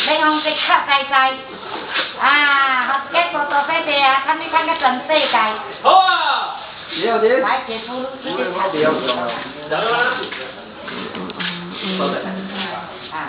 ໄດ້ຫ້ອງເຊັກຂ້າວໄກ່ໃສ່ ອ່າ ເຮົາເກັບໂຕໂຕເປ້ເດ ຄັນນີ້ຄັນກໍຈົນເຕະໄກ່ ໂອ້ ດຽວດິ ໄປເກັບຜູ້ຮູ້ສຶກ ດຽວ ດຽວ ອ່າ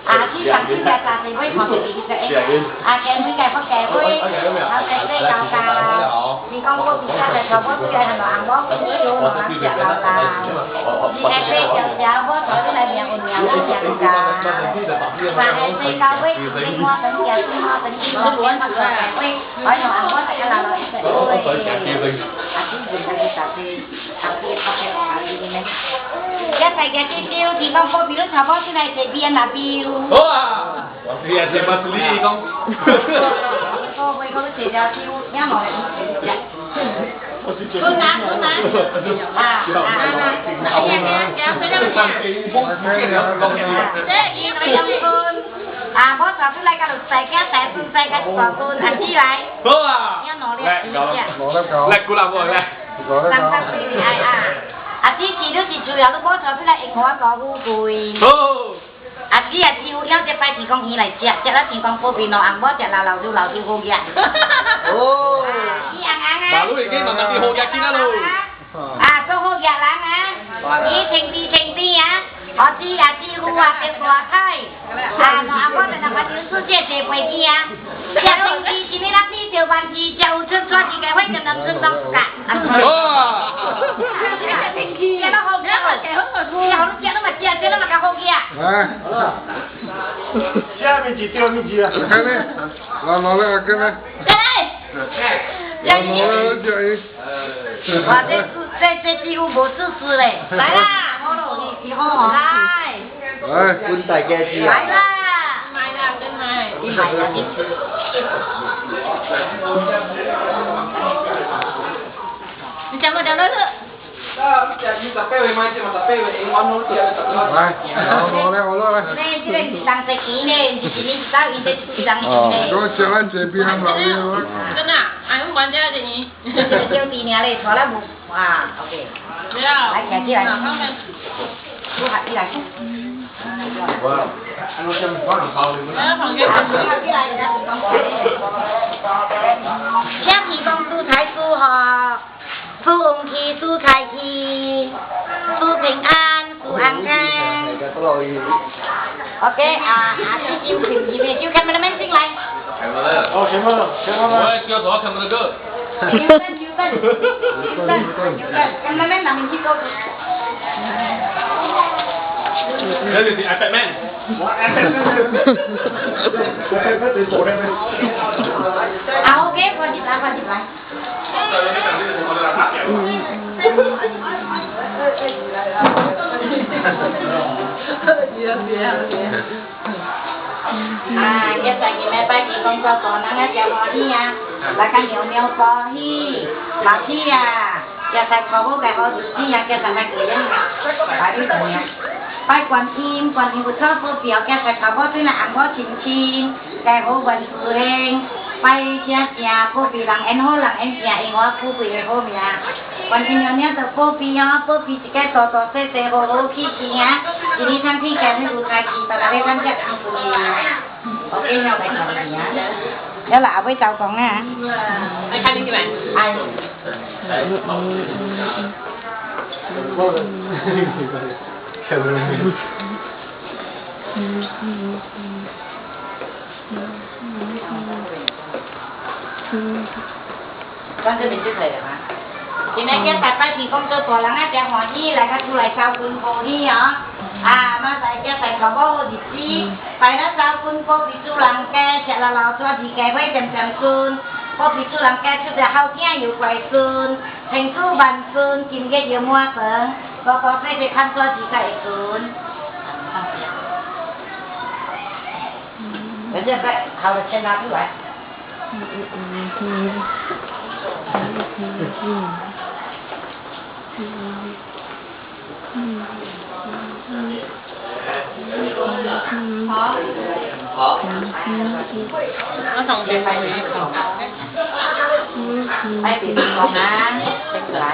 ອາ ທີ່ສາມສິບແປດ ຕາເຕເວີຍ ຂອງເອກຊະເອສ ອາ ແກນມືແກນພໍ່ແກເວີຍ ເຮົາແກນເຕເກົາກາ ມີກອງໂຄວິດ ແຕ່ຊອບບໍ່ຄືໄດ້ຫັ້ນດອກ ອັງບໍ່ຄືຢູ່ເນາະ ເສຍເກົາກາ ມີແອເຊກຽວໆ ບໍ່ຊອບຄືໄດ້ ເມຍໂອນຍາ ເມຍໂອນຍາ ມາແອເຊເກົາເວີຍ ເປັນໝໍເປັນເກຍ ເປັນໝໍເປັນກິນ ເປັນໝໍເປັນກິນ ເປັນໝໍເປັນກິນ ອາ ແກໃສ່ແກຕິວ ທີ່ກອງໂຄວິດ ຊອບບໍ່ຄືໄດ້ ເສຍເບຍນາບິວ ໂອ້ ເສຍເສຍມາສລີກອງ ໂອ້ ເວີຍ ເຂົາເສຍດາຕິວ ຍາມໝໍ ເປັນນາ ເປັນນາ ອາ ອາ ອາ ເສຍ ເສຍ ເສຍ ເສຍ ອາ ບໍ່ຊອບຄືໄດ້ກະລຸກໃສ່ແກ້ວແຕກ ໃສ່ກະສອງຄົນ ອັນທີ່ໄວ ໂອ້ ຍາມໝໍ ແລະ ແລະ ກູລາບໍ່ແລະ ຕັ້ງແຕ່ປີນີ້ ອາ ອາ ອາ ທີ່ ທີ່ ທີ່ ທີ່ ທີ່ ທີ່ ບໍ່ຊອບຄືໄດ້ ເອກຫົວກໍຮູ້ກຸຍ ໂອ້ ອາທິອາທິຫູຍາວເຈັບໄປທີ່ກອງຮີໄຫຼເຈຍ ເຈຍລະທີ່ກອງໂປປີນອງອັງບໍ່ເຈຍລາວລາວຢູ່ລາວທີ່ໂຮກຢາ ໂອ້ ອາ ອີອັງອັງ ບາລຸອີກນີ້ມັນກະຕິໂຮກຢາກິນນະໂລ ອາ ໂຊໂຮກຢາລາງອາ ອີເທັງຕີເທັງຕີອາ ອາທິອາທິຫູອາເຕັມຕົວໄທ ອາ ນອງອາບໍ່ຕະນະບັດຢູ່ສຸເຈເຕໄປດີອາ ເຈຍເທັງຕີຈິມີລັກນີ້ເຈຍບັນດີເຈຍອຸເຊີນຊວນດີແກໄວ້ຈຳນຳເຊີນຕ້ອງສະກະ ໂອ້ ເຈຍລະໂຮກຢາ ເຈຍລະໂຮກຢາ ເຈຍລະມາເຈຍ ເຈຍລະມາກະໂຮກຢາ Tiens, Mehdi, tiens, Mehdi, là. Allez, là, là, là, là. Hey! Là, là, là, là, là. ວ່າແຕ່ ແຕ່ ແຕ່ທີ່ອຸໂບຊື່ໆເລີຍ ໄປລະ ໂຫໂຫຼ ອີຫໍ ໄປ ເອີຍ ຄຸນໃສ່ແກເຈຍ ໄປລະ ໄປລະ ຂຶ້ນມາ ອີຫາຍລະ ມັນຈະໝົດແລ້ວເດີ. ໄປ ເອົາ ເອົາແລ້ວ ເອົາແລ້ວ ແມ່ຊິເປັນຕັງແຕ່ກີ້ເດ້ ຊິກິນນີ້ເຊົ້າອີເດັດຕັງອີເດ້ ກໍຈະວ່າເຈບີນຳລາວເລີຍ ກໍນະ ອັນມັນຈະໄດ້ນີ້ ຈະໄດ້ຈຽວຕີເນຍເລີຍ ພໍລະບຸ ອ່າ ໂອເຄ ແລ້ວ ໄປແຂກທີ່ໃດ ຜູ້ຮັກທີ່ໃດ ແຂກທີ່ກອງສູ່ໄທສູ່ຮອ ສູ້ອົງຄີ ສູ້ໄທຄີ ສູ້ເພັງອານ ສູ້ອັງແທງ ໂອເຄ ອາ ອາ ຊິຄິວ ຄິວ ແຄມເມຣາແມນຊິງໄລ ໂອເຄ ແຄມເມຣາ ແຄມເມຣາ ໂອ້ຍ ເກີດຕໍ່ແຄມເມຣາເດີ ຄິວເຊັນ ຄິວເຊັນ ຄິວເຊັນ ແຄມເມຣາແມນນຳທີ່ໂຕ ເດີ ອາ ໂອເຄ ພໍດີລະ ພໍດີລະ ອາ ເກັບໃສ່ກິນແມ່ໄປກິນຂອງເຈົ້າຕອນນັ້ນນະ ຈະພໍດີອະ ລະກະໜຽວໜຽວພໍດີ ລະທີ່ອະ ຈະໃສ່ຂອບໂບໄກ່ພໍດີອະ ຈະໃສ່ແມ່ເກືອ ໄປດີຕອນນີ້ ໄປກວນອີມ ກວນອີມບຸດຊອບໂປປີເອົາແກໃສ່ຂາວບໍ່ຊື່ນະ ອັງບໍ່ຊິນຊິນ ແກໂຮກວັນຄືເຮງ ໄປເຊຍເຊຍ ໂປປີຫຼັງແອນໂຮ ຫຼັງແອນເຊຍ ເອງວ່າຄູປີເອໂຮເມຍ ວັນທີ່ຍອນເນຍເຕີໂປປີຍອ ໂປປີຊິແກຕໍ່ຕໍ່ເຊເຊໂຮໂຮຄີຄີຍະ ທີນີ້ທັງທີ່ແກໃຫ້ດູຄາຄີຕະລະເວທັນແຈກທາງໂປເມຍ ໂອເຄ ເຮົາໄປທາງເມຍ ແລ້ວລະເອົາໄວ້ເຕົາກອງນະ ໄປຄັນນີ້ຊິໄປ ໄອ ມັນຈະເປັນຈັ່ງໃດລະວະ ທີ່ແມ່ແກໃສ່ໄປທີ່ກອງເກີດພໍລະງາແຈກຫໍຮີ ແລ້ວກະທຸໄລຊາວຄຸນໂຄຮີເນາະ ອາ ມາໃສ່ແກໃສ່ຂາວບໍ່ດີຊີ ໄປນະຊາວຄຸນໂຄຮີຊູລັງແກ ເຊຍລະລາວສະຫວັດດີແກໄວ້ແຈມແຈມຊູນ ໂຄຮີຊູລັງແກ ຊຸດແລເຮົາເກຍຢູ່ໄກຊູນ ເພັງຊູບັນຊູນ ກິນເກດເຍືອມົວເປິງ ກໍກໍເຊເຊຄັນຕົວດີໄກຊູນ ເປັນຈັ່ງໃດ ເຮົາໄດ້ຊະນະຜູ້ໃດ ເອົາສອງແຜ່ນໄປ ໄປເປັນຂອງນາງ ເປັນຫຼາຍ